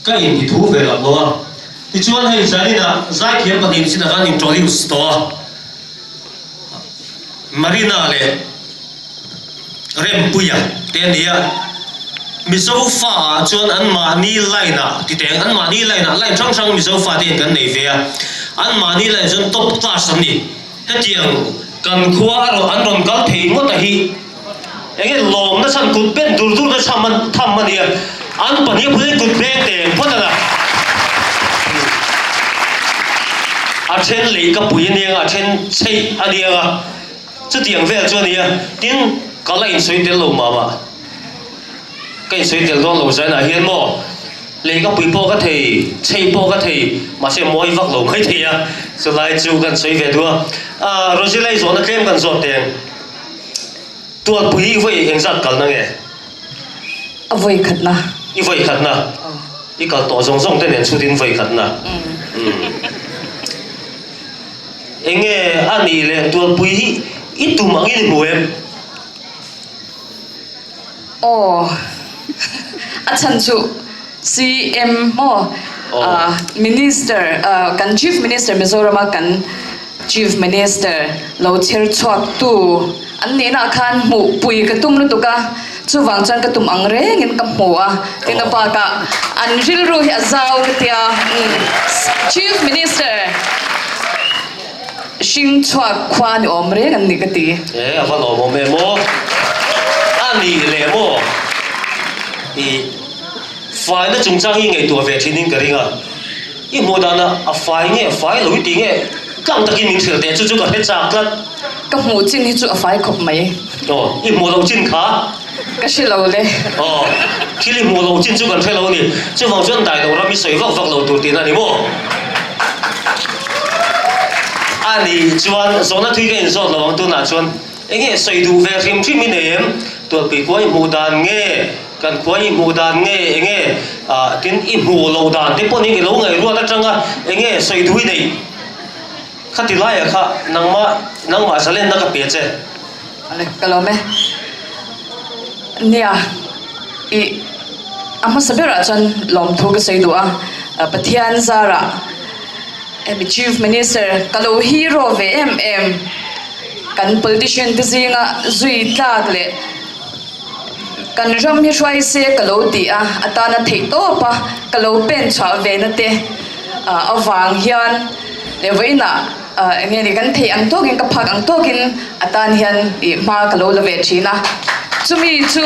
Ka inti thu ve lak lo a. Tichuan hei zaninah zaithiam pahnih chinah khan introduce tawh a, Marina leh Rempuia te a ni a. Mizo fa ah chuan anmahni line ah titeng anmahni line ah line hrang hrang Mizo fa te hian kan nei ve a, anmahni line ah chuan top class an ni. Hetiang kan khua a rawn an rawn kal thei ngawt a hi enge lawmna chhan kut ben dur dur na chham an tham a nia an pahnih pawhin kut beng teng phawt a na a then lei ka pui a nia a then chheih a nia chutiang vel chu a nia tin ka la insawi tel lo mah mah ka insawi tel dawn lo zainah hian maw. Lei ka pui pawh ka thei, chei pawh ka thei, mahse mawi vak lo mai thei a, chulai chu kan sawi ve duh a. Aaa Rosila i zawhna tlem kan zawt teng, Tualpui hi i vawi engzat kalna nge? A vawi khatna. I vawi khatna? I kal tawh zawng zawng te nen chhutin vawi khatna? Umm. Enge a nih leh Tualpui hi i tum angin i hmu em? Aw a chhan chu CM maw Minister kan Chief Minister Mizorama kan Chief Minister lo chher chhuak tu an nihna ah khan hmuh pui ka tum lutuk a, chuvang chuan ka tum ang rengin ka hmu a, tin a bakah an rilru hi a zau ka tia Chief Minister. Hring chhuak khua ni awm reng an ni ka ti. E a va lawmawm em aw. A nih leh maw i faina chungchang hi ngaihtuah ve thin in ka ring a. I hmuh danah a fai nge fai lo i ti nge tlang takin min hrilh teh chu chu ka hre chak tlat. Ka hmuh chin hi chu a fai khawp mai. Aw i hmuh loh chin kha. Ka hre lo le. Aw thil i hmuh loh chin chu kan hre lo a ni. Chuvang chuan dai lo ram i sawi vak vak lo tur tihna a ni maw? A nih chuan zawhna thui ka inzawt lo ang tunah chuan eng nge sawi duh ve hrim hrim i nei em? Tualpui khua i hmuh dan nge? Kan khua i hmuh dan nge? Eng nge ah tin i hmuh loh dan te pawh nih i lo ngaihruat atanga eng nge sawi duh i neih? Khati laiah kha nangmah nangmah zalenna ka pe che. Ale ka lawm e. Nia, i a hmasa berah chuan lawmthu ka sawi duh a, Pathian zarah hemi Chief Minister ka lo hero ve em em, kan politician te zinga zui tlak leh kan ram hi hruai se ka lo ti a, atana theih tawp a ka lo pen chhuah ve na te avang hian leh vawiinah Eng nge ni kan theih ang tawkin ka phak ang tawkin a tan hian ih hma ka lo la ve thin a, chumi chu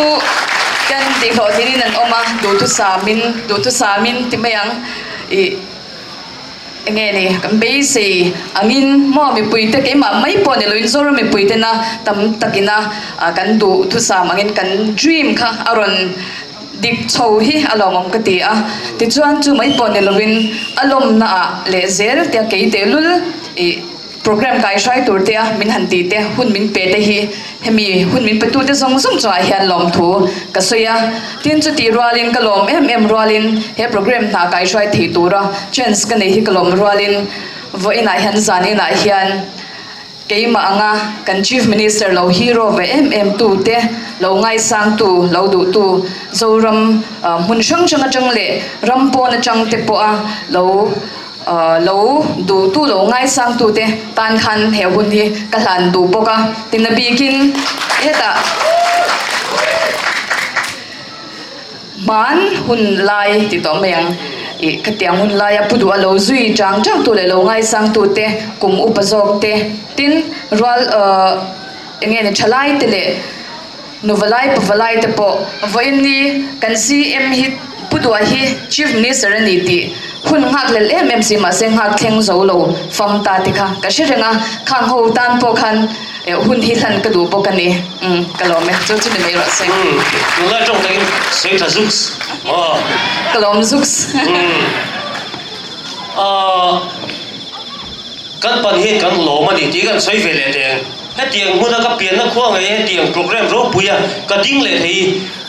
kan tihhlawhtlinin an awm a, duhthusamin duhthusamin ti mai ang ih eng nge ni kan beisei angin maw mipuite keimah mai pawh ni loin Zoram mipuitena tam takina kan duhthusam angin kan dream kha a rawn Dik chho hi a lawmawm ka ti a, tichuan chu mai pawh ni lovin a lawmna ah leh zel tia kei tehlul ih program kai hrai tur te a min han ti te hun min pe te hi hemi hun min pe tu te zawng zawng chungah hian lawmthu ka sawi a, tin chutih rualin ka lawm em em rualin he program hna kai hruai thei tura chance ka nei hi ka lawm rualin vawiinah hian zan inah hian Keimah anga kan Chief Minister lo hero ve em em tu te, lo ngaisang tu, lo duh tu Zoram hmun hrang hrang atang leh ram pawn atang te pawha lo lo duh tu, lo ngaisang tu te tan khan he hun hi ka hlan duh bawk a. Tina bikin hetah Hman hun lai ti tawh mai ang. Ih, khatiang hun laia pu duh a lo zui chang chang tu leh lo ngaisang tu te, kum upa zawk te, tin rual ahh eng nge ni tha lai te leh nuva lai pava lai te pawh vawiin ni kan CM hi pu duh hi Chief Minister a ni tih hun nghak hlel em em si mahse nghak thleng zo lo fam ta te kha ka hre reng a, khang ho tan pawh khan Eh hun hi hlan ka duh bawk a ni. Umm ka lawm e. Chu chu ni mai rawh se. Umm tunlai tawng takin sawi tha zuks. Aw. Ka lawm zuks. Umm aah kan pan hian kan lawm a ni tih kan sawi ve leh teng. Hetiang hmuna ka pianna khua ngei hetiang program ropui a ka ding leh thei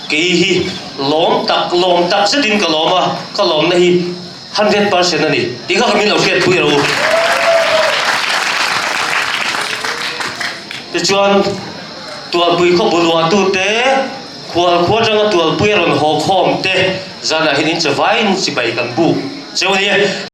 kei hi lawm tak lawm tak zetin ka lawm a, ka lawmna hi 100% a ni tih kha ka min lo hriatpui ro. Tichuan, Tualpui khaw buluahtute, khual khua atanga Tualpui a rawn haw khawm te. Zanah hian in che vaiin chibai kan buk cheu a ni e.